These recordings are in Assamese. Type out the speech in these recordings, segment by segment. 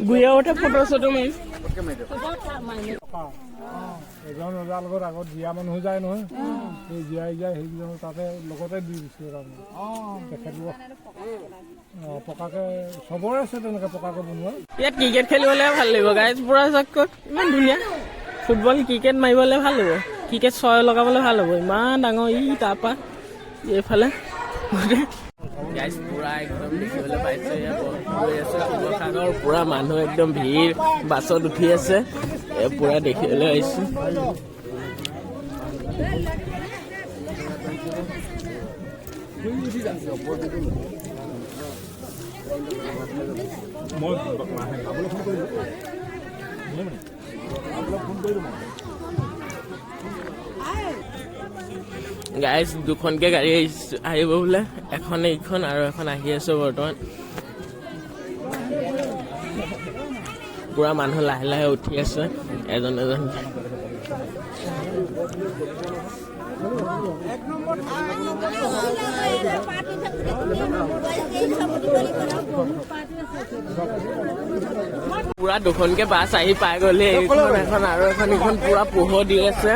গুৰিয়াওতে ফটো চটো মাৰিম। এজন ৰজাৰ লগত আগত জীয়া মানুহ যায় নহয়, সেই জীয়াই যায়, সেইকেইজন তাতে লগতে দি দিছিলে। তাৰমানে তেখেতলোক পকাকে চবৰে আছে, তেনেকে পকাকে বনোৱা। ইয়াত ক্ৰিকেট খেলিবলৈ ভাল লাগিব গাইজ। পুৰা চাক, ইমান ধুনীয়া। ফুটবল, ক্ৰিকেট মাৰিবলৈ ভাল হ'ব, ক্ৰিকেট ছয় লগাবলৈ ভাল হ'ব। ইমান ডাঙৰ ই, তাৰপৰা এইফালে গোটেই গাইজ পুৰা একদম দেখিবলৈ পাইছে। ইয়াত গৈ আছে শিৱসাগৰ, পুৰা মানুহ একদম ভিৰ, বাছত উঠি আছে। এই পুৰা দেখিবলৈ আহিছো। মই বাবুলৈ ফোন কৰিলোঁ মানে, বাবুলৈ ফোন কৰিলোঁ মই। গাইজ, দুখনকে গাড়ী আহিব বোলে। এখন এইখন আৰু এখন আহি আছে বৰ্তমান। পুৰা মানুহ লাহে লাহে উঠি আছে এজন এজন। পুৰা দুখনকে বাছ আহি পাই গ'লে। এইখন এখন আৰু এখন এইখন। পুৰা পোহৰ দি আছে।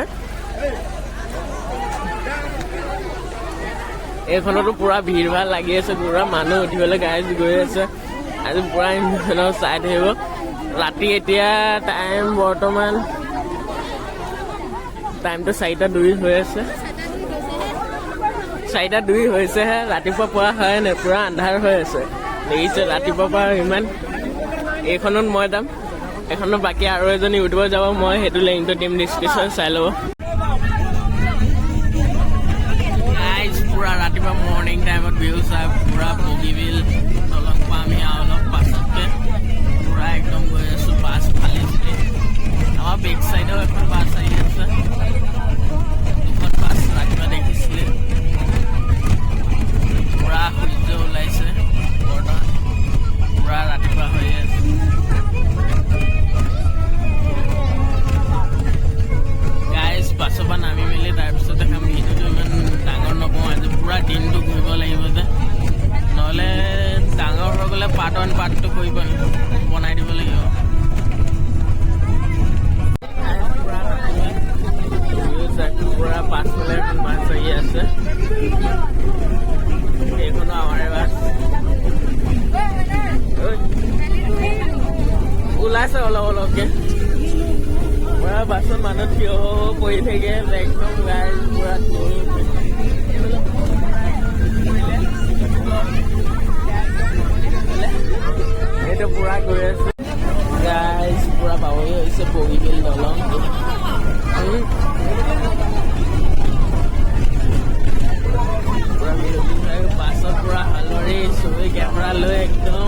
এইখনতো পুৰা ভিৰ ভাৰ লাগি আছে, পুৰা মানুহ উঠিবলৈ গাইজ গৈ আছে। আজি পুৰা ইন্ধনৰ চাই থাকিব ৰাতি। এতিয়া টাইম, বৰ্তমান টাইমটো 4:02 হৈ আছে। 4:02 হৈছেহে, ৰাতিপুৱা পৰা হয় নাই, পুৰা আন্ধাৰ হৈ আছে, দেখিছে। ৰাতিপুৱা পৰা ইমান। এইখনত মই যাম, এইখনত বাকী আৰু এজন ইউটিউবাৰ যাব। মই সেইটো লিংকটো দিম ডিছক্ৰিপশ্যন, চাই ল'ব। গাইজ, পুৰা ৰাতিপুৱা মৰ্ণিং টাইমত ভিউ চাই পুৰা বগীবিল দলং পামহি আৰু অলপ পাছতকে। পুৰা একদম গৈ আছো, বাছ ফালিছে। আমাৰ বেক চাইডেও এখন বাছ আহি আছে। দুখন বাছ ৰাতিপুৱা দেখিছিলে। পুৰা সূৰ্য ওলাইছে বৰ্তমান, পুৰা ৰাতিপুৱা হৈ আছে। গাইজ, বাছৰ পৰা নামি মেলি তাৰপিছত দেখাম। ভিডিঅ'টো ইমান ডাঙৰ নকওঁ আজি, পুৰা দিনটো ঘূৰিব লাগিব যে। নহ'লে ডাঙৰ হৈ গ'লে পাৰ্ট ওৱান, পাৰ্ট টু কৰিব বনাই দিব লাগিব। পুৰা পুৰা পাছফালে এখন বাছ আহি আছে, এইখনো আমাৰে বাছ। ঐ, ওলাইছে অলপ অলপকে। পুৰা বাছত মানুহ থিয় হৈ পৰি থাকে একদম। গাইজ, পুৰা থিয় হৈ পৰি। এইটো পুৰা গৈ আছে গাইজ, পুৰা পাবহি হৈছে বগীবিল দলং। পুৰা বিৰতি চাই বাছত পুৰা হালৰি চবি কেমেৰা লৈ একদম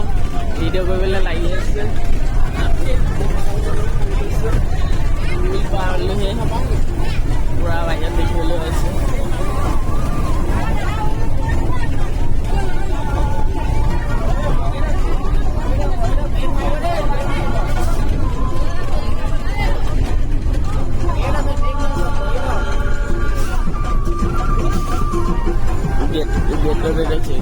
ভিডিঅ' কৰিবলৈ লাগি আছে। পাৰ হ'লোহে, পুৰা বাহিৰত দেখিবলৈ পাইছে। গেট গেটতে দেখছি।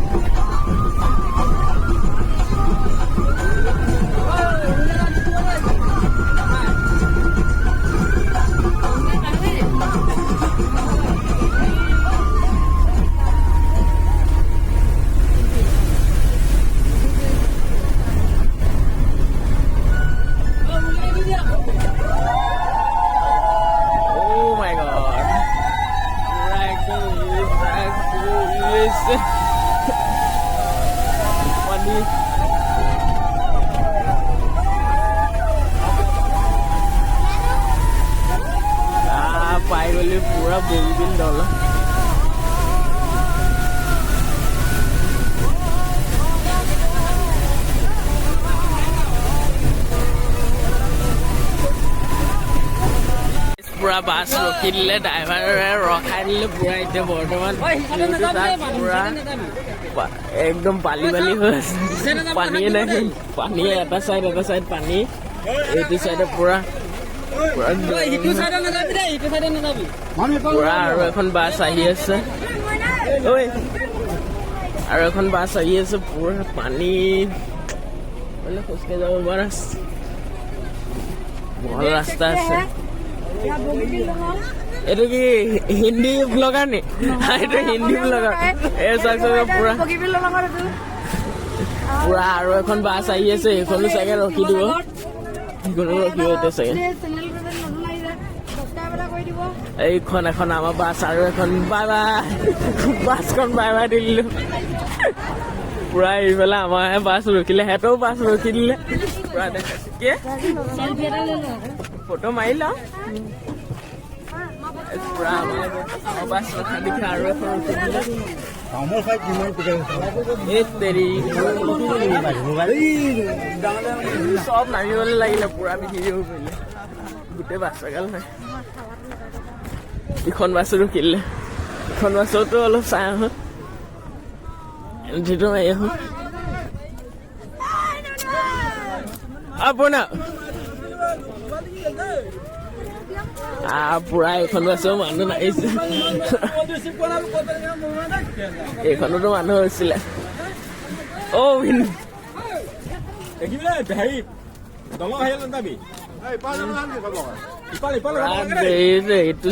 Oh my God. পুৰা একদম হৈছে পানী। পাই গলি পুৰা বগীবিল দলং। পুৰা বাছ ৰখি দিলে, ড্ৰাইভাৰে ৰখাই দিলে পুৰা। এতিয়া বৰ্তমান তাত পুৰা একদম বালি বালি হৈ আছে, পানীয়ে নাই, পানীয়ে এটা চাইড, এটা চাইড পানী, এইটো চাইডে পুৰা পুৰা পুৰা। আৰু এখন বাছ আহি আছে ঐ, আৰু এখন বাছ আহি আছে। পুৰা পানী, বোলে খোজকাঢ়ি যাব পৰা। বহল ৰাস্তা আছে। এইটো কি হিন্দী ব্লগাৰ নি? এইটো হিন্দী ব্লগাৰ। এই চাওক চাওক, পুৰা পুৰা আৰু এখন বাছ আহি আছে। এইখনো চাগে ৰখি দিব, সেইখনো ৰখিব এতিয়া চাগে। এইখন এখন আমাৰ বাছ আৰু এখন। বাই বাই বাছখন, বাই বাই দিলো পুৰা। এইফালে আমাৰ বাছ ৰখিলে, সিহঁতেও বাছ ৰখি দিলে পুৰা। দেখাইছে কি ফটো মাৰি লওঁ পুৰা। আমাৰ বাছ ৰখা দেখি আৰু এখন ৰখি দিলে। এই তেৰি, চব নামিবলৈ লাগিলে, পুৰা ভিৰ হৈ পৰিলে গোটেই বাছ এগাল। নাই, ইখন বাছো ৰখিলে। ইখন বাছতো অলপ চাই আহোঁ, এণ্ট্ৰিটো মাৰি আহোঁ আপোনাৰ। পুৰা এইখন বাছো মানুহ নাহিছে। এইখনতো মানুহ হৈছিলে। অ। হেৰি দলং আহিল নাযাবি। এইটো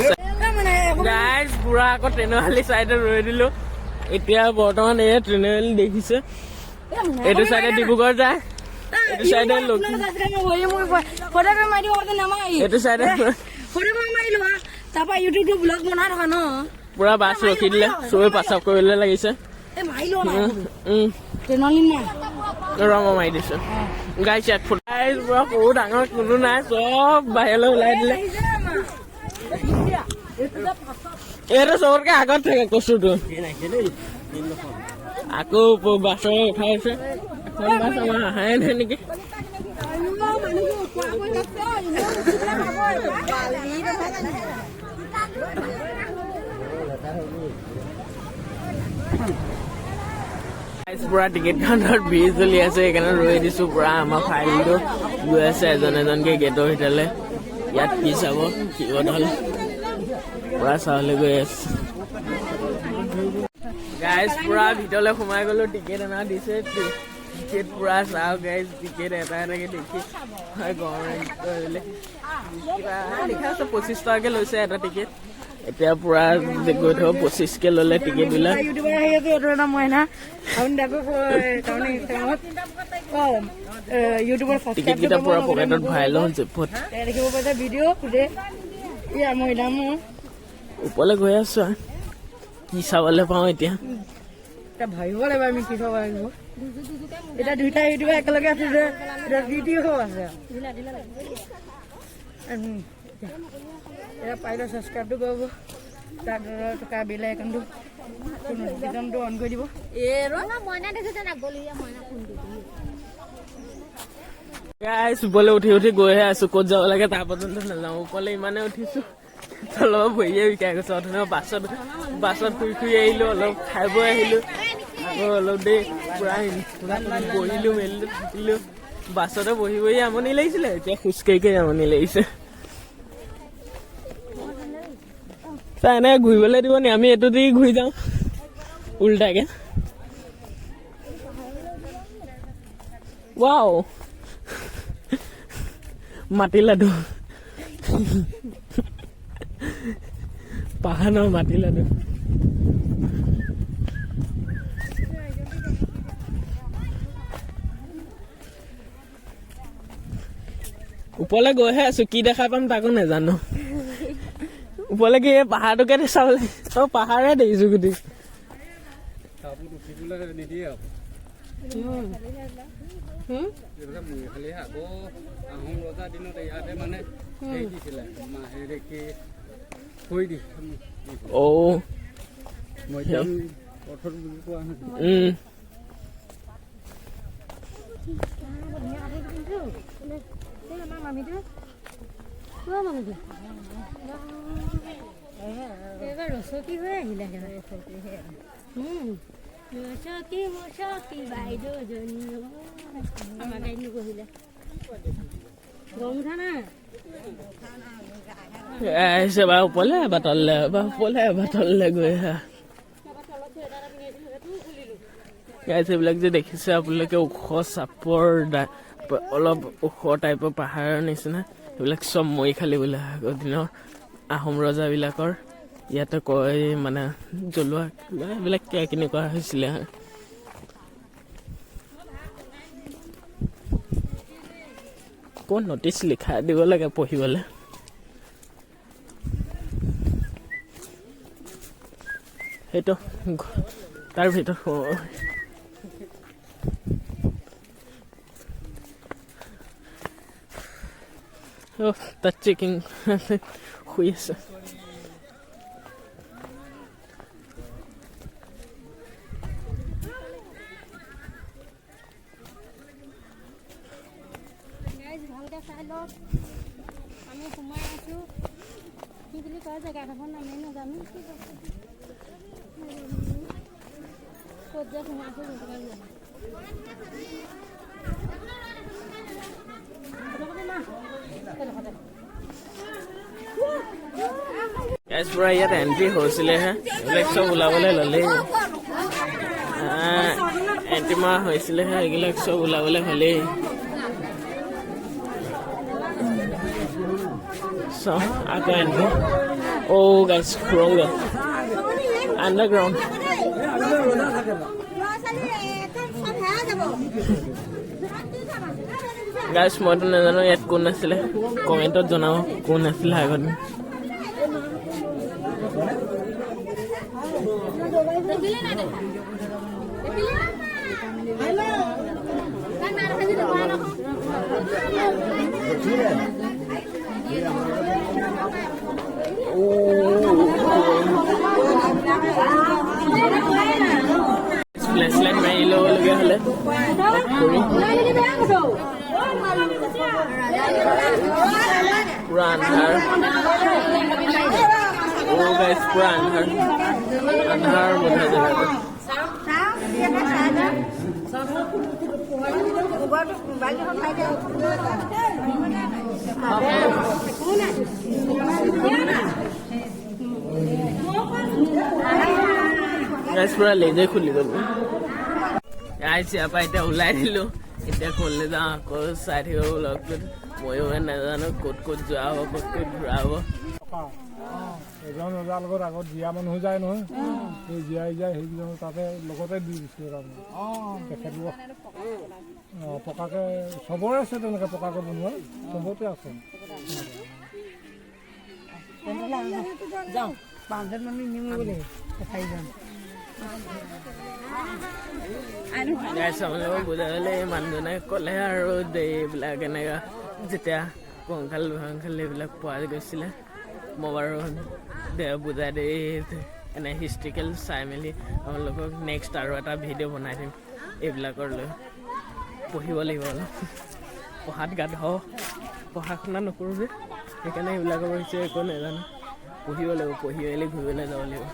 গাইজ, পুৰা আকৌ ট্ৰেইনৰআলি চাইডত ৰৈ দিলো। এতিয়া বৰ্তমান এই ট্ৰেইনআলি দেখিছে, এইটো চাইডে ডিব্ৰুগড় যায়, এইটো চাইডে এইটো চাইডে। পুৰা বাছ ৰখি দিলে, চবে প্ৰস্ৰাৱ কৰিবলৈ লাগিছে। ৰ, মই মাৰি দিছো গাইছ ইয়াত। গাইছ, পুৰা সৰু ডাঙৰ কোনো নাই, চব বাহিৰলৈ ওলাই দিলে। এইটো চবতকে আগত থাকে কচুটো। আকৌ বাছৰ উঠাই আছে। এখন বাছ আমাৰ অহাই নাই নেকি? পুৰা টিকেট কাউণ্টাৰত ভিৰ চলি আছে, সেইকাৰণে ৰৈ দিছো। পুৰা আমাৰ ফাইলটো গৈ আছে এজন এজনকে গেটৰ ভিতৰলে। ইয়াত কি চাব? শিৱদৌল পুৰা চাবলৈ গৈ আছে। গাইজ, পুৰা ভিতৰলৈ সোমাই গলো। টিকেট এটা দিছে, টিকেট পুৰা চাওক গাইজ। টিকেট এটা এটাকে দেখি গৰম কিবা লিখা আছে। 25 টকাকে লৈছে এটা টিকেট। এতিয়া পুৰা গৈ থব, 25কে ললে টিকেট বিলাক। টিকেট কেইটা পুৰা পকেটত ভৰাই লওঁ জেপত। ওপৰলৈ গৈ আছো, কি চাবলৈ পাওঁ এতিয়া। ভাবিব লাগিব আমি কি চাব লাগিব। এতিয়া দুইটা ইউটিউবাৰ একেলগে আছো যে, এতিয়া যি আছে। এতিয়া পাৰিলে ছাবস্ক্ৰাইবটো কৰিব, তাত থকা বেল আইকনটো নটিফিকেশ্যনটো অন কৰি দিব। গাইছ, ওপৰলৈ উঠি উঠি গৈহে আছো। ক'ত যাব লাগে তাৰ পৰ্যন্ত নাযাওঁ। ওপৰলৈ ইমানে উঠিছো, তলৰ ভৰিয়ে বিষাই গৈছে। অথনি বাছত শুই শুই আহিলো, অলপ খাই বৈ আহিলো, আকৌ অলপ দেৰি পুৰা বহিলো মেলিলো থাকিলো। বাছতে বহি বহি আমনি লাগিছিলে, এতিয়া খোজকাঢ়ি কাঢ়ি আমনি লাগিছে। এনেকে ঘূৰিবলৈ দিব নি? আমি এইটো দি ঘূৰি যাওঁ উল্টাকে। ৱাও, মাটি লাডু, পাহাৰৰ মাটি লাডু। ওপৰলৈ গৈহে আছো, কি দেখা পাম তাকো নাজানো। ওপৰলৈ কি এই পাহাৰটোকে চাবলৈ? অ, পাহাৰে দেখিছো গোটেই। উঠিবলৈ নিদিয়ে আকৌ। খালি আকৌ আহোম ৰজা দিনত ইয়াতে মানে হেৰি দিছিলে, হেৰি কি থৈ দি। অ। মই এতিয়া অৰ্থটো বুজি পোৱা নাই। ৰচকী হৈ আহিলে। ৰচকী মচকী বাইদেউজনী আমাৰ গাড়ীত নবহিলে। গম উঠা নাই। আহিছে এবাৰ ওপৰলে, এবাৰ তললে, এবাৰ ওপৰলে, এবাৰ তললে গৈ। গাইছ, এইবিলাক যে দেখিছে আপোনালোকে, ওখ চাপৰ, অলপ ওখ টাইপৰ পাহাৰৰ নিচিনা, এইবিলাক চব মৰিশালি বোলে। আগৰ দিনৰ আহোম ৰজাবিলাকৰ ইয়াতে কয় মানে জ্বলোৱা কিবা এইবিলাক কিবা কিনি কৰা হৈছিলে। ক'ত নটিচ লিখা দিব লাগে পঢ়িবলৈ। সেইটো তাৰ ভিতৰত তাত চেকিং শুই আছে। গাইজ, ভালকৈ চাই লওক, আমি সোমাই আছোঁ। কি বুলি কয় জেগাডোখৰ নামেই নাজানো, কি বস্তু, ক'ত যে সোমাইছোঁ সেইটোকে জানো। গাইজ, পুৰা ইয়াত এণ্ট্ৰি হৈছিলেহে, এইবিলাক চব ওলাবলৈ ল'লেই। এণ্ট্ৰি মৰা হৈছিলেহে, এইবিলাক চব ওলাবলৈ হ'লেই। চাওঁ আকৌ এণ্ট্ৰি। অ' গাইজ, সুৰংগ, আণ্ডাৰগ্ৰাউণ্ড। গাইজ, মইতো নাজানো ইয়াত কোন আছিলে, কমেণ্টত জনাব কোন আছিলে আগত। দেখিলি নাই দেখা? দেখিলি নাই দেখা? ফ্লেছ লাইট মাৰি ল'বলগীয়া হ'লে কৰি পুৰা আন্ধাৰ। অ' গাইজ, পুৰা আন্ধাৰ আন্ধাৰ বন্ধা জেগাটো। গাইজ, পুৰা লেজে খুলি গ'ল। গাইজ, ইয়াৰ পৰা এতিয়া ওলাই দিলোঁ। এতিয়া ক'লৈ যাওঁ আকৌ চাই থাকিব ব্লগটোত। ময়ো মানে নাজানো ক'ত ক'ত যোৱা হ'ব, ক'ত ক'ত ঘূৰা হ'ব। টকা এজন ৰজাৰ লগত আগত জীয়া মানুহো যায় নহয়, সেই জীয়াই যায় সেইকেইজনৰ তাতে লগতে দি দিছিলে তাৰমানে তেখেতলোক। অঁ, পকাকে চবৰে আছে, তেনেকে পকাকে বনোৱা চবতে আছে। যাওঁ, পাঁচজন মানুহ নিম গ'লে চাৰিজন। গাইজ, আপোনালোকক বুজাবলৈ এই মানুহজনে ক'লে আৰু যে এইবিলাক এনেকুৱা যেতিয়া কংকাল ভয়ংকাল এইবিলাক পোৱা গৈছিলে। মই বাৰু বুজাই দি এনে হিষ্ট্ৰিকেল চাই মেলি আপোনালোকক নেক্সট আৰু এটা ভিডিঅ' বনাই দিম এইবিলাকৰ লৈ। পঢ়িব লাগিব অলপ, পঢ়াত গাধ, পঢ়া শুনা নকৰোঁ যে, সেইকাৰণে এইবিলাকৰ বিষয়ে একো নাজানো। পঢ়িব লাগিব, পঢ়ি মেলি ঘূৰিবলৈ যাব লাগিব।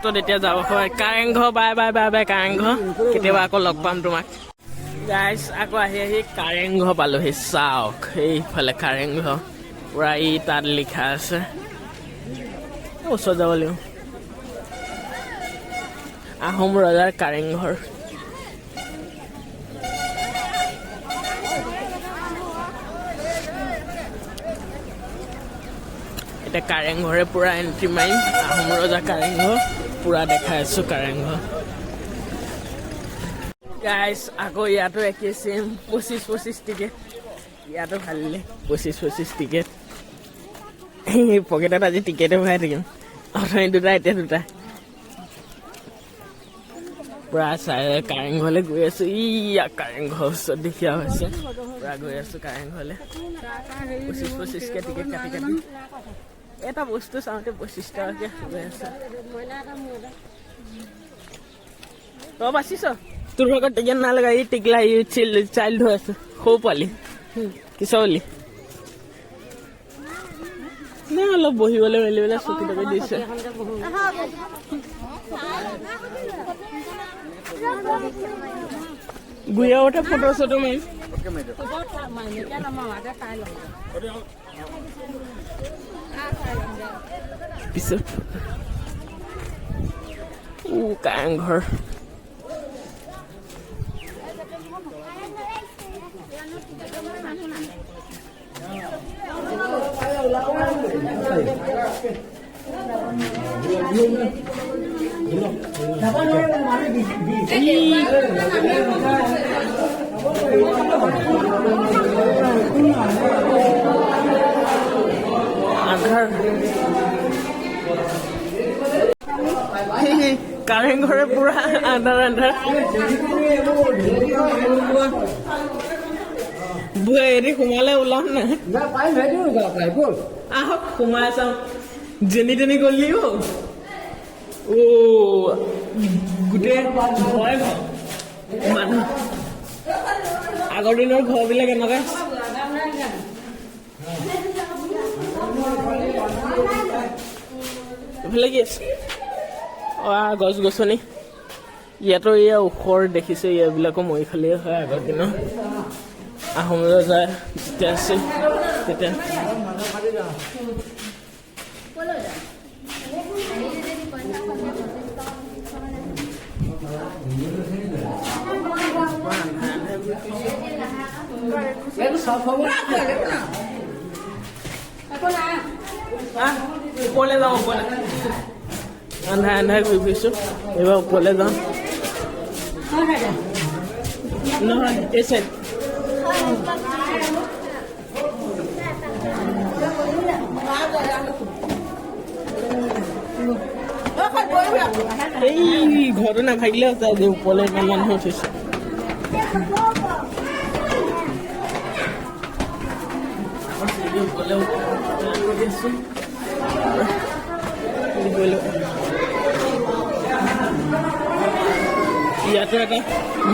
লাষ্টত এতিয়া যাব হয় Kareng Ghar. Bye bye, bye bye Kareng Ghar, কেতিয়াবা আকৌ লগ পাম তোমাক। গাইজ, আকৌ আহি আহি কাৰেংঘৰ পালোহি। চাওক, এইফালে কাৰেংঘৰ, পুৰা ই তাত লিখা আছে। ওচৰত যাব লাগিব। আহোম ৰজাৰ কাৰেংঘৰ। এতিয়া কাৰেংঘৰে পুৰা এণ্ট্ৰি মাৰিম। আহোম ৰজা কাৰেংঘৰ পুৰা দেখাই আছো কাৰেংঘৰ। গাইজ, আকৌ ইয়াতো একেই চেম, 25 25 টিকেট। ইয়াতো ভালিলে 25 25 টিকেট। পকেটত আজি টিকেটে ভৰাই থাকিম। অথনি দুটা, এতিয়া দুটা। পুৰা চাই কাৰেংঘৰলৈ গৈ আছো। ইয়া কাৰেংঘৰ ওচৰত দেখিয়া হৈছে। পুৰা গৈ আছো কাৰেংঘৰলৈ। 25 25কে টিকেট কাটি কাটি এটা বস্তু চাওঁতে 25 টকাকে গৈ আছে। তই বাচিছ, তোৰ ভাগত টিকেট নাই লগা। ই টিকলা, ই চাইল্ড হৈ আছে, সৰু পোৱালি কিছ বুলি নে অলপ বহিবলৈ মেলিবলৈ চকী টকী দিছে। গুৰিয়াওতে ফটো চটো মাৰিম। পিছত কাৰেংঘৰ। আন্ধাৰ। কাৰেংঘৰে পুৰা আন্ধাৰ আন্ধাৰ। বুঢ়া এৰি সোমালে ওলাম নাই। আহক, সোমাই চাওঁ। যেনি তেনি গলি অ। অ' গোটেই ঘৰে ঘৰ মানুহ। আগৰ দিনৰ ঘৰবিলাক এনেকুৱা। এইফালে কি আছে? অ' গছ গছনি। ইয়াতো এয়া ওখৰ দেখিছে, এইবিলাকো মৰিশালিয়ে হয়। আগৰ দিনৰ আহোম ৰজা যেতিয়া আছিল তেতিয়া। ওপৰলৈ যাওঁ, ওপৰলৈ। আন্ধাৰ আন্ধাৰ ঘূৰি ফুৰিছোঁ, এইবাৰ ওপৰলৈ যাওঁ। নহয়, এই চাইড। এই ঘৰটো নাথাকিলে আছে, আজি ওপৰলৈ ইমান মানুহ উঠিছে। ওপৰলৈ আছো। ইয়াতে এটা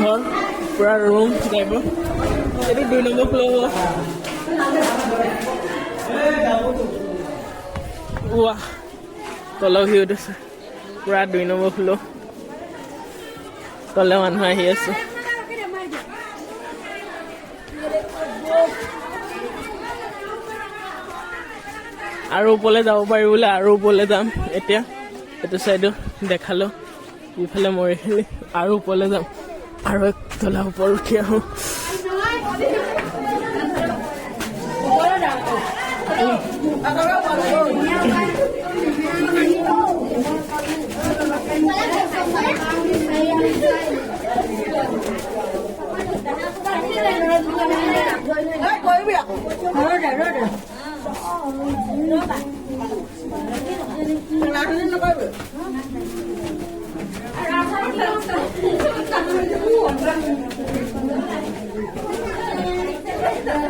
ঘৰ, পুৰা ৰুম টাইপৰ। এইটো 2 নম্বৰ ফ্ল'ৰ হ'ব। ৱাহ, তলৰ ভিউত আছে পুৰা 2 নম্বৰ ফ্ল'ৰ। তলে মানুহ আহি আছে। আৰু ওপৰলৈ যাব পাৰি বোলে, আৰু ওপৰলৈ যাম এতিয়া। এইটো চাইডো দেখালো, ইফালে মৰিশালি। আৰু ওপৰলৈ যাম, আৰু এক তলা ওপৰত উঠি আহোঁ।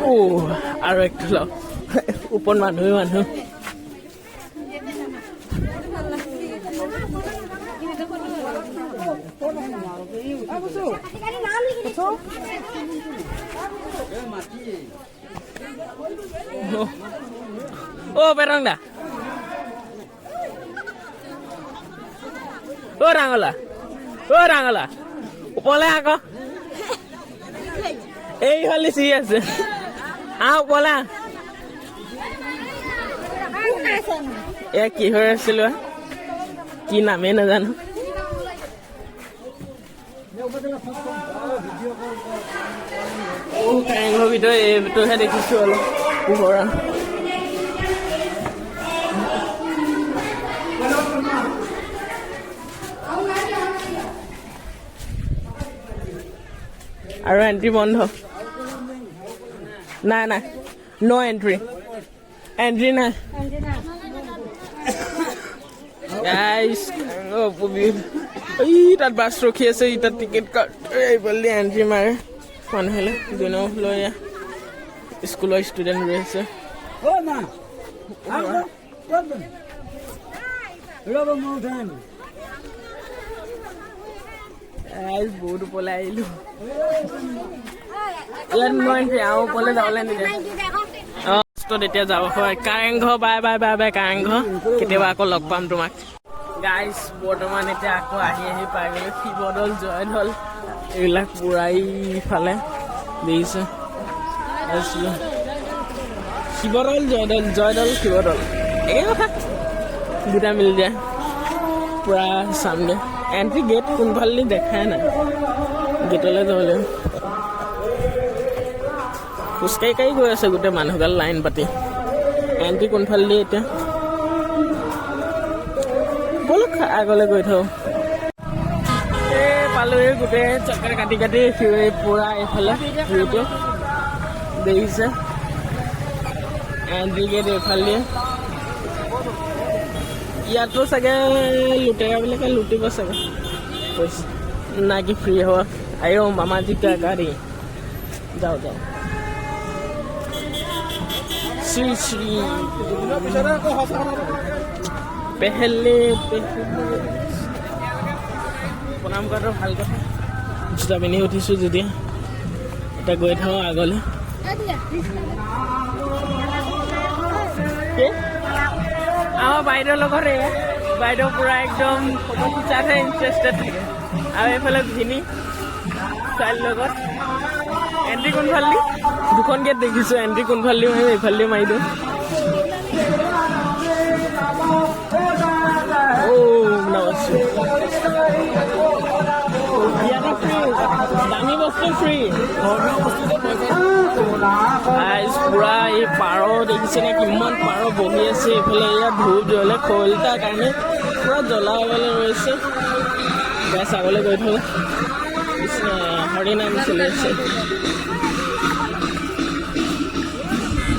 অ' আৰু এক তলা ওপৰত মানুহে মানুহ। অ' পেৰং দা, অ' ৰাঙলা, অ' ৰাঙলা, ওপৰলে আকৌ। এইফালে চি আছে। আহ, ওপৰলে আহ। এয়া কি হৈ আছিল বা? কি নামেই নাজানো। কাৰেংঘৰৰ ভিতৰত এইটোহে দেখিছো অলপ পোহৰা। আৰু এণ্ট্ৰি বন্ধ। নাই নাই, ন' এণ্ট্ৰি, এণ্ট্ৰি নাই। গাইছ, এই তাত বাছ ৰখি আছে, ই তাত টিকেট কাট, এইফালে এণ্ট্ৰি মাৰে মানুহে। 2 নম্বৰ ফ্ল'ৰ, এয়া স্কুলৰ ষ্টুডেণ্ট ৰৈ আছে। গাইছ, বহুত ওপৰলৈ আহিলো। ইয়াত ন এণ্ট্ৰি, আৰু ওপৰলৈ যাবলৈ নিদিয়ে। লাষ্টত এতিয়া যাব হয় Kareng Ghar. Bye bye, bye bye Kareng Ghar, কেতিয়াবা আকৌ লগ পাম তোমাক। গাইছ, বৰ্তমান এতিয়া আকৌ আহি আহি পাই গ'লো শিৱদৌল, জয়দৌল, এইবিলাক পুৰা ইফালে দেখিছে। শিৱদৌল, জয়দৌল, জয়দৌল শিৱদৌল একে কথা, দুটা মিলি যায়। পূৰা চামগৈ। এণ্ট্ৰি গেট কোনফালেদি দেখাই নাই, গেটলৈ যাব লাগিব। খোজকাঢ়ি কাঢ়ি গৈ আছে গোটেই মানুহগাল লাইন পাতি। এণ্ট্ৰি কোনফালেদি এতিয়া? ব'লক, আগলৈ গৈ থাকোঁ। এই পালোহি, গোটেই চক্কৰ কাটি কাটি পূৰা এইফালে ভিউটো দেখিছে। এণ্ট্ৰি গেট এইফালে। ইয়াতো চাগে লুটেৰাবিলাকে লুটিব চাগে পইচা, না কি ফ্ৰী হ'ব। আয়ো মামাজী কা গাড়ী, যাওঁ যাওঁ। শ্ৰী শ্ৰী পেহেলে পেহেলে প্ৰণাম কৰাটো ভাল কথা। জোতা পিন্ধি উঠিছোঁ যেতিয়া, এতিয়া গৈ থাকোঁ আগলৈ। কি আমাৰ বাইদেউৰ লগত, এয়া বাইদেউ পূৰা একদম ফটো খিচাতহে ইণ্টাৰেষ্টেড থাকে। আৰু এইফালে ভিনি ছোৱালীৰ লগত। এণ্ট্ৰি কোনফালেদি? দুখন গেট দেখিছোঁ, এণ্ট্ৰি কোনফালেদি মাৰিম? এইফালেদি মাৰি দিওঁ। নমস্কাৰ। ইয়াতে ফ্ৰী, দামী বস্তু ফ্ৰী। গাইজ, পুৰা এই পাৰ দেখিছেনে? কিমান পাৰ বহি আছে এইফালে। ইয়াত ধূপ জ্বলে খৰিকাৰ কাৰণে পুৰা জ্বলাবলৈ ৰৈছে। গাইজ, আগলৈ গৈ থাকোঁ। কৃষ্ণ, হৰি নাম চলি আছে।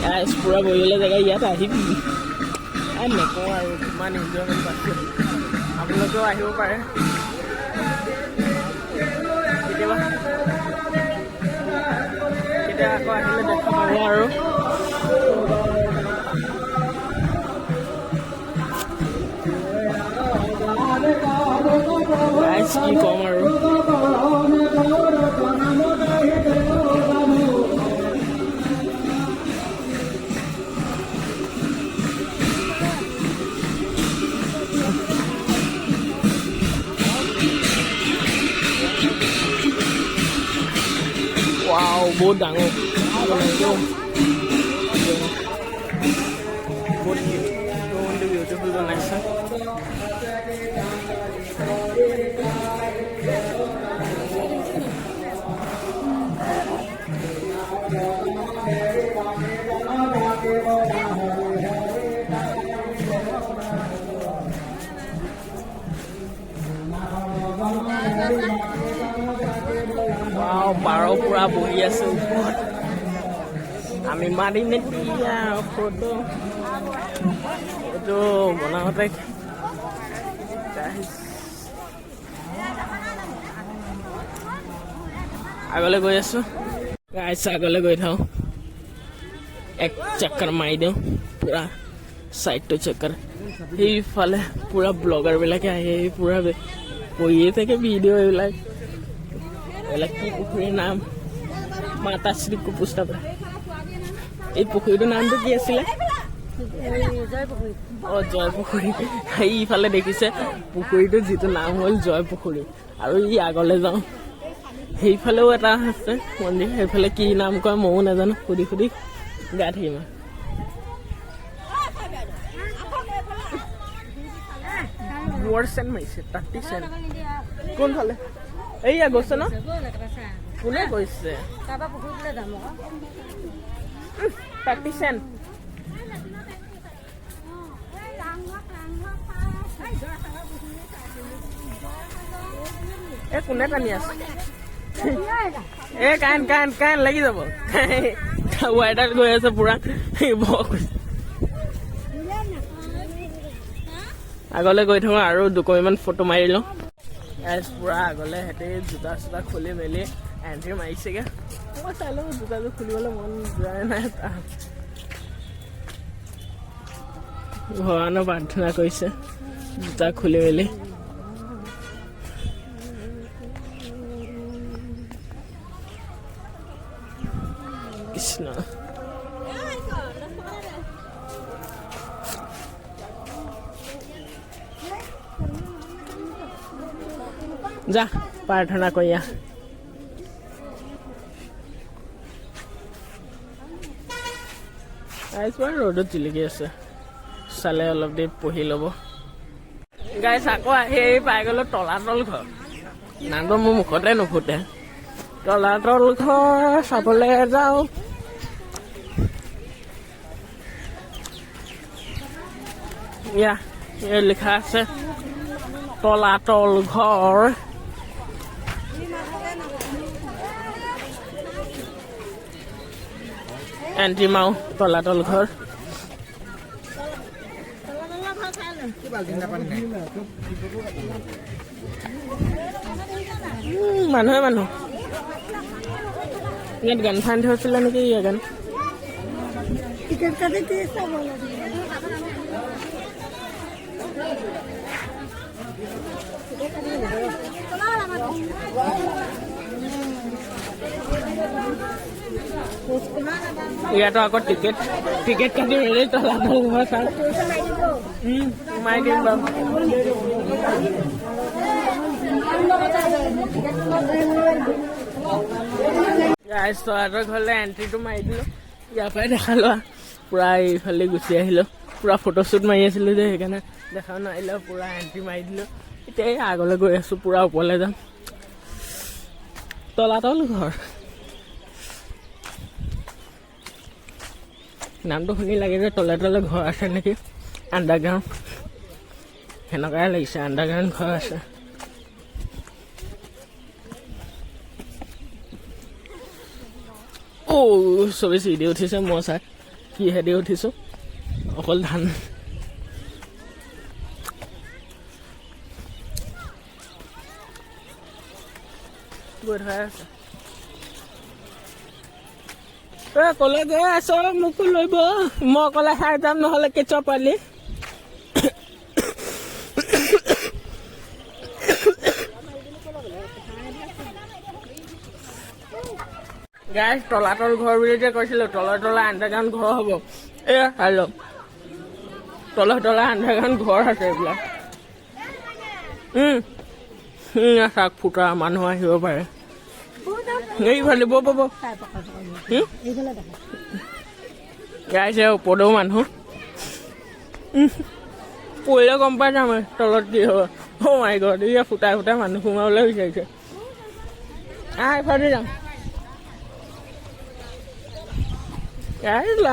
গাইজ, পুৰা বহিবলৈ জেগা। ইয়াত আহিবি, নকওঁ আৰু কিমান এনজয়মেণ্ট পাইছোঁ। আপোনালোকেও আহিব পাৰে কেতিয়াবা। কেতিয়া আকৌ আহিলে দেখা পাব আৰু। গাইজ, কি ক'ম আৰু। ৱাও, বহুত ডাঙৰ বনাইছে। বহুত বিউটিফুল বনাইছে। ৱাও, পাৰ পুৰা বহি আছে ওপৰত। আমি মাৰিম এতিয়া ফটো। এইটো বনাওঁতে guys, আগলৈ গৈ আছো গাইছ, আগলৈ গৈ থাকোঁ। এক চক্কৰ মাৰি দিওঁ পুৰা চাইডটো চক্কৰ। সেইফালে পুৰা ব্লগাৰবিলাকে আহি আহি পুৰা কৰিয়ে থাকে ভিডিঅ' এইবিলাক। এইবিলাক কি পুখুৰীৰ নাম? মাতাশ্ৰী কুপুস্তাপৰা। এই পুখুৰীটোৰ নামটো কি আছিলে? অ, জয়পুখুৰী। এইফালে দেখিছে পুখুৰীটো, যিটো নাম হ'ল জয়পুখুৰী। আৰু ই আগলৈ যাওঁ, সেইফালেও এটা আছে মন্দিৰ। সেইফালে কি নাম কয় ময়ো নাজানো, সুধি সুধি গাই থাকিম আৰু। বৰ চেণ্ট মাৰিছে, 30 চেণ্ট। কোনফালে? এইয়া গৈছে ন? কোনে কৈছে? তাৰপৰা পুখুৰীটোলৈ যাম আকৌ। 30 চেণ্ট। এই কোনে টানি আছে? এ কাৰেণ্ট, কাৰেণ্ট, কাৰেণ্ট লাগি যাব। ৱাইৰডাল গৈ আছে পুৰা বৰ। আগলৈ গৈ থাকোঁ আৰু দুকপিমান ফটো মাৰি লওঁ। Guys, পুৰা আগলৈ সিহঁতে জোতা চোতা খুলি মেলি এণ্ট্ৰি মাৰিছেগে। মই চাই লওঁ, জোতাযোৰ খুলিবলৈ মন যোৱাই নাই। তাৰ ভগৱানক প্ৰাৰ্থনা কৰিছে জোতা খুলি মেলি। কৃষ্ণ। যা, প্ৰাৰ্থনা কৰি আহ। গাইজ, বাৰু ৰ'দত জিলিকি আছে, চালে অলপ দেৰি পঢ়ি ল'ব। গাইজ, আকৌ আহি আহি পাই গ'লো তলাতল ঘৰ। নামটো মোৰ মুখতে নুফুটে। তলাতল ঘৰ চাবলৈ যাওঁ। ইয়া, এই লিখা আছে তলাতল ঘৰ। এণ্ট্ৰি মাৰো তলাতল ঘৰ। মানুহে মানুহ। ইয়াত গান ফান থৈছিলে নেকি? ইয়াত গান টিকেট কাটি কি চাব লাগিব। ইয়াতো আকৌ টিকেট টিকেট কাটি মেলি তলাতল ঘৰ চাওঁ। মাৰি দিম বাৰু। গাইজ, তলাতল ঘৰলৈ এণ্ট্ৰিটো মাৰি দিলোঁ। ইয়াৰ পৰাই দেখা লোৱা। পূৰা এইফালে গুচি আহিলোঁ। পূৰা ফটোশ্বুট মাৰি আছিলোঁ যে, সেইকাৰণে দেখাব নোৱাৰিলে। পূৰা এণ্ট্ৰি মাৰি দিলোঁ। এতিয়া এই আগলৈ গৈ আছোঁ, পূৰা ওপৰলৈ যাম। তলাতল ঘৰ নামটো শুনি লাগে যে তলে তলে ঘৰ আছে নেকি, আণ্ডাৰগ্ৰাউণ্ড। সেনেকুৱাই লাগিছে, আণ্ডাৰগ্ৰাউণ্ড ঘৰ আছে। অ' চবেই চিৰি উঠিছে, মই চাই কিহেদি উঠিছোঁ, অকল ধান। গৈ থকাই আছে। এ কলে গৈ আছ? মোকো লৈ বল, মই অকলে খাই যাম নহ'লে কেঁচুৱা পোৱালি। গাইজ, তলাতল ঘৰ বুলি যে কৈছিলো, তলে তলে আণ্ডাৰগ্ৰাউণ্ড ঘৰ হ'ব। এ হেল্ল', তলে তলে আণ্ডাৰগ্ৰাউণ্ড ঘৰ আছে এইবিলাক। চাক ফুটা মানুহ আহিব পাৰে এইফালে। ব ব। গাইছে ওপৰতেও মানুহ পৰিলে গম পাই যাম তলত কি হ'ব। অ' মাই গড, এতিয়া ফুটাই ফুটাই মানুহ সোমাবলৈ বিচাৰিছে। আহ, এইফালে যাম।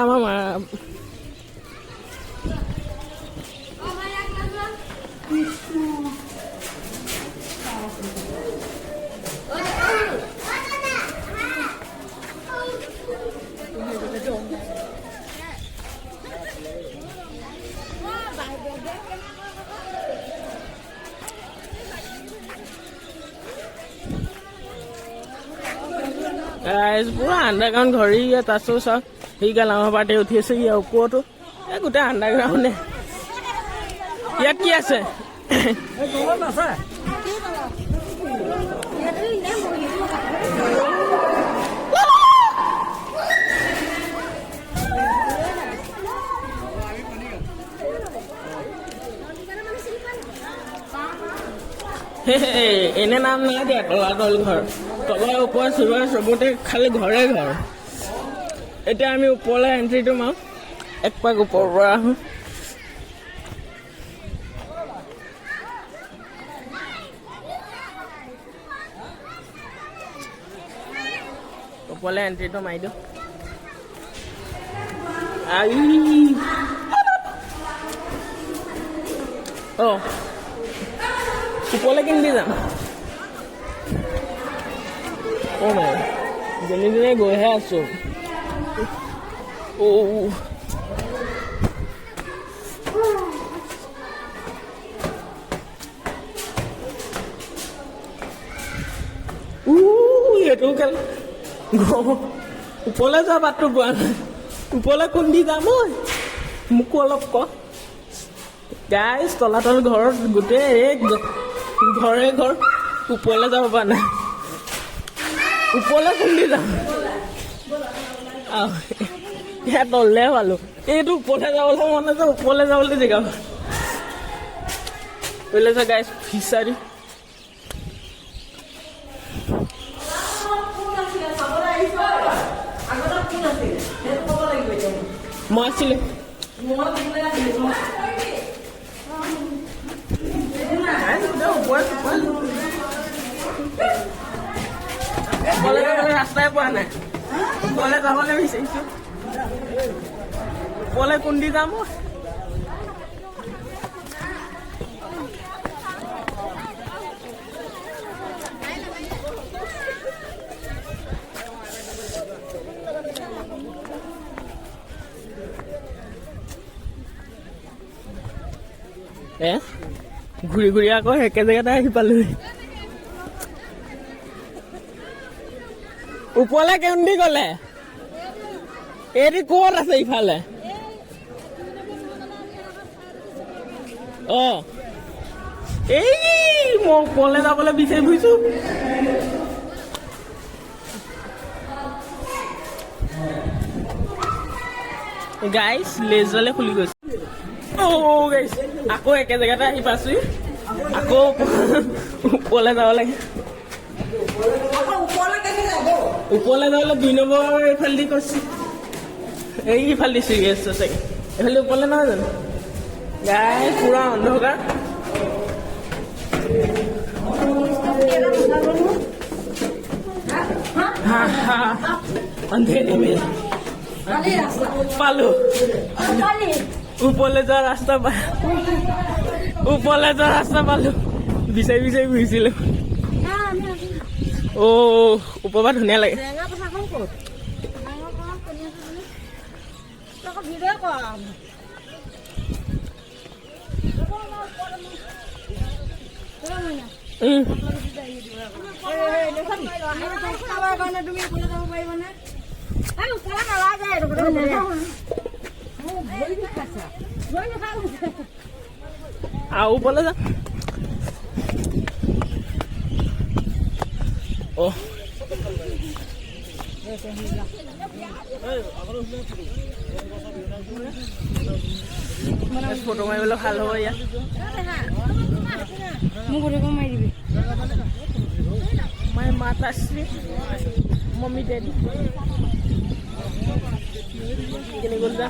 আমাৰ মা পুৰা আণ্ডাৰগ্ৰাউণ্ড ঘৰ। ইয়াত আছো চাওক, সেইগাল আমাৰ পাৰ্টি উঠি আছে। ইয়াৰ ওপৰতো এই গোটেই আণ্ডাৰগ্ৰাউণ্ডে। ইয়াত কি আছে? এনে নাম নাই দিয়া তলাতল ঘৰ। তলৰ ওপৰ চবৰে চবতে খালি ঘৰে ঘৰ। এতিয়া আমি ওপৰলৈ এণ্ট্ৰিটো মাৰোঁ, এক পাক ওপৰৰ পৰা আহোঁ। ওপৰলৈ এণ্ট্ৰিটো মাৰি দিওঁ। আই অ', ওপৰলৈ কেনেকৈ যাম? অ' মাই, যেনে তেনে গৈহে আছো। অ' এইটো কেল ওপৰলৈ যোৱা বাটটো পোৱা নাই। ওপৰলৈ কোন দি যাম ঐ? মোকো অলপ ক। গাইজ, তলাতল ঘৰত গোটেই এই ঘৰে ঘৰ, ওপৰলৈ যাব পৰা নাই। ওপৰলৈ কোন দি যাম? ইয়াত তললে পালো, এইটো ওপৰলৈ যাবলৈ মন আছে। ওপৰলৈ যাবলৈ জেগা পেলেছে। Guys, fishery. মই আছিলো। ওপৰলৈ যাবলৈ ৰাস্তাই পোৱা নাই। ওপৰলৈ যাবলৈ বিচাৰিছো। ওপৰলৈ কোন দি যাম অ'? এ ঘূৰি ঘূৰি আকৌ একে জেগাতে আহি পালোহি। ওপৰলৈ কেউন দি গ'লে? এইটো ক'ত আছে ইফালে? অ, এই মই ওপৰলৈ যাবলৈ বিচাৰি ফুৰিছো। গাইছ, লেজডালে খুলি গৈছে। অ' গাইছ, আকৌ একে জেগাতে আহি পাইছোহি। আকৌ ওপৰলৈ যাব লাগে। ওপৰলৈ যাবলৈ 2 নম্বৰ এইফালেদি কৈছে। এইফালেদি চিৰি আছে চাগে। এইফালে ওপৰলৈ নহয় জানো? গাই, পুৰা অন্ধকাৰ। হা হা, अंधेरे में পালো। ওপৰলৈ যোৱা ৰাস্তা পা ওপৰলৈ যোৱা ৰাস্তা পালো। বিচাৰি বিচাৰি ফুৰিছিলো। অ', ওপৰৰ পৰা ধুনীয়া লাগে। জেঙা পথাৰখন ক'ত? ভিডিঅ' কৰা। কাৰণে তুমি ওপৰলৈ যাব পাৰিবানে? ওপৰলৈ নালাগে। মোৰ ভৰি বিষাইছে। আৰু ওপৰলৈ যাম। অ', ফটো মাৰিবলৈ ভাল হ'ব ইয়াত। মোক গোটেইখন মাৰি দিবি। My মাতাশ্ৰী, মম্মি, ডেডি। কেনে গ'ল যা।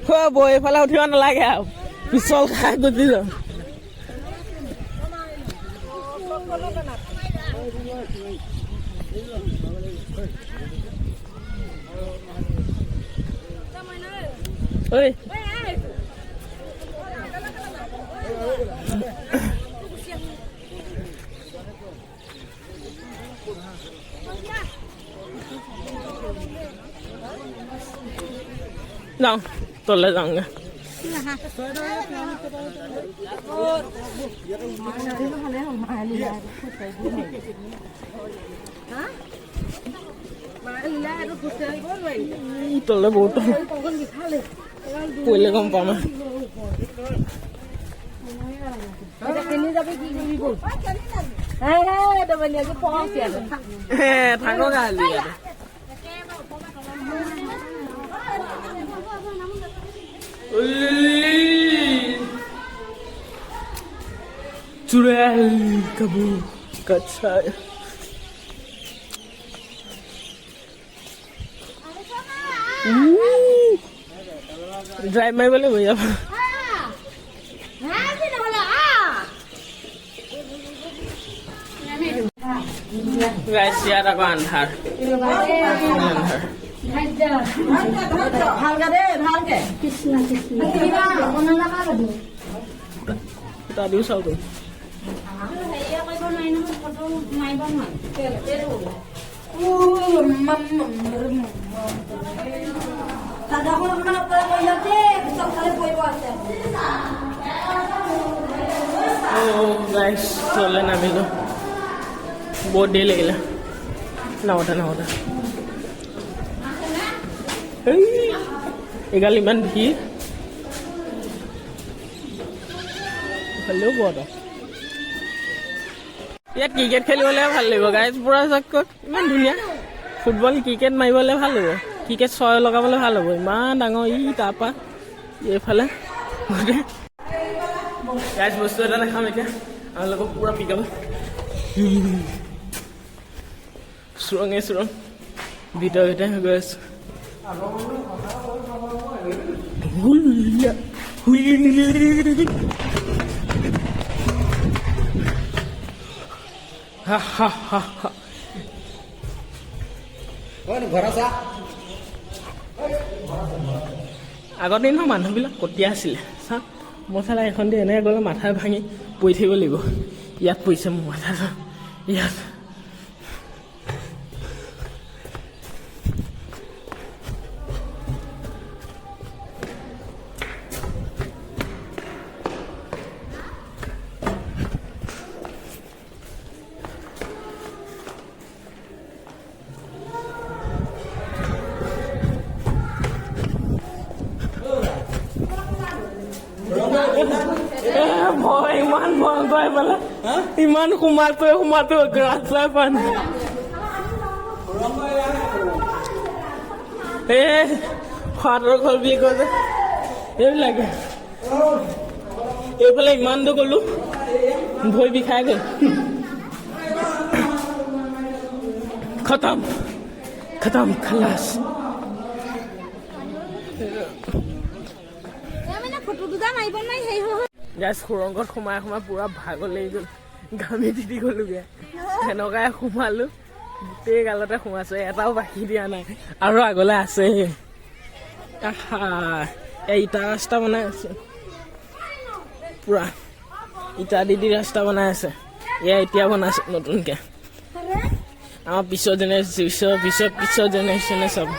ঐ, বৌ, এইফালে উঠিব নালাগে আৰু, পিছল খাই গুচি যাম। ঐ, যাওঁ, তললৈ যাওঁগে। ই, তললৈ বহুত তল। পৰিলে গম পাম আৰু। কেনি যাবি, কি কৰিবি? হে, থাকক আজি ইয়াতে। उल्ली चुड़ैल कबू कच्छा। ড্ৰাইভ মাৰিবলৈ বহি যাব। গাইছ, ইয়াত আকৌ আন্ধাৰ আন্ধাৰ। ভালকে দেই, ভালকে। কৃষ্ণ কৃষ্ণ। খুটা দিও চাওঁ তুমি। হেৰিয়ে কৰিব নোৱাৰি নহয়, ফটো মাৰিব নোৱাৰি। চাদৰখন অকণমান ওপৰলৈ কৰি লওক দেই, পিছত খালি পৰিব আছে। গাইছ, তললৈ নামিলোঁ। বহুত দেৰি লাগিলে নাওঁতে নাওঁতে। এই এইগাল ইমান ভিৰ। ইফালেও বৰ। ইয়াত ক্ৰিকেট খেলিবলৈ ভাল লাগিব গাইজ। পুৰা চাক, ইমান ধুনীয়া। ফুটবল, ক্ৰিকেট মাৰিবলৈ ভাল হ'ব। ক্ৰিকেট ছয় লগাবলৈ ভাল হ'ব। ইমান ডাঙৰ। ই তাৰপৰা এইফালে গোটেই। গাইজ, বস্তু এটা দেখাম এতিয়া আপোনালোকক। পূৰা পিক আপ সুৰঙে সুৰং ভিতৰে ভিতৰে গৈ আছো। হুল্লা, হুল্লা। হা হা হা হা। আগৰ দিনৰ মানুহবিলাক কটীয়া আছিলে। চা, মই চালা এখন দি এনেকৈ গ'লে মাথা ভাঙি পৰি থাকিব লাগিব। ইয়াত পৰিছে মোৰ মাথাটো ইয়াত। এ, ভয়, ইমান ভয়ংকৰ। এইফালে ইমান সোমাটো সোমাটো ৰাস্তাই পোৱা নাই। এ সাঁতৰ ঘৰ বুলি কয় যে এইবিলাকে। এইফালে ইমান দূৰ গ'লো, ভৰি বিষাই গ'ল। খতম, খতম, খালাচ। মানে ফটো দুটা মাৰিব নোৱাৰি হেৰি হৈ হৈ। গাইজ, সুৰংগত সোমাই সোমাই পুৰা ভাগৰ লাগি গ'ল, ঘামি তিতি গ'লোগে। সেনেকুৱাই সোমালো, গোটেই গালতে সোমাইছো, এটাও বাকী দিয়া নাই। আৰু আগলে আছে। আহা, এই ইটা ৰাস্তা বনাই আছে, পুৰা ইটা দি দি ৰাস্তা বনাই আছে। এয়া এতিয়া বনাইছে নতুনকে। আমাৰ পিছৰ জেনেৰেশ্যন, পিছৰ পিছৰ পিছৰ জেনেৰেশ্যনে চাব।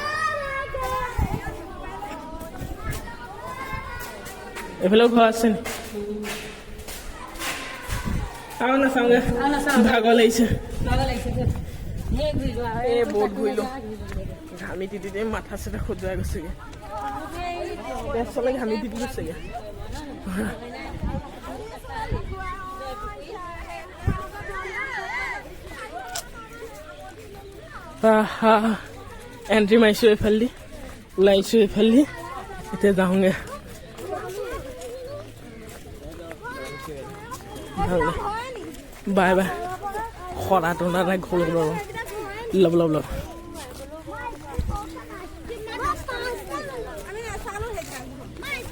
এইফালেও ঘৰ আছে নি? আৰু নাচাওঁগে, ভাগৰ লাগিছে। এই বহুত ঘূৰিলো, ঘামি তিতি মাথা চাথা খজুৱাই গৈছেগে, তেজ চলে ঘামি তিতি গৈছেগে। আহা, এণ্ট্ৰি মাৰিছোঁ এইফালেদি, ওলাইছোঁ এইফালেদি, এতিয়া যাওঁগে। যাওঁগে, বাই বাই। সৰা টনা নাই, ঘৰ লব লব লব। আমি নাচালো সেইকাৰণে।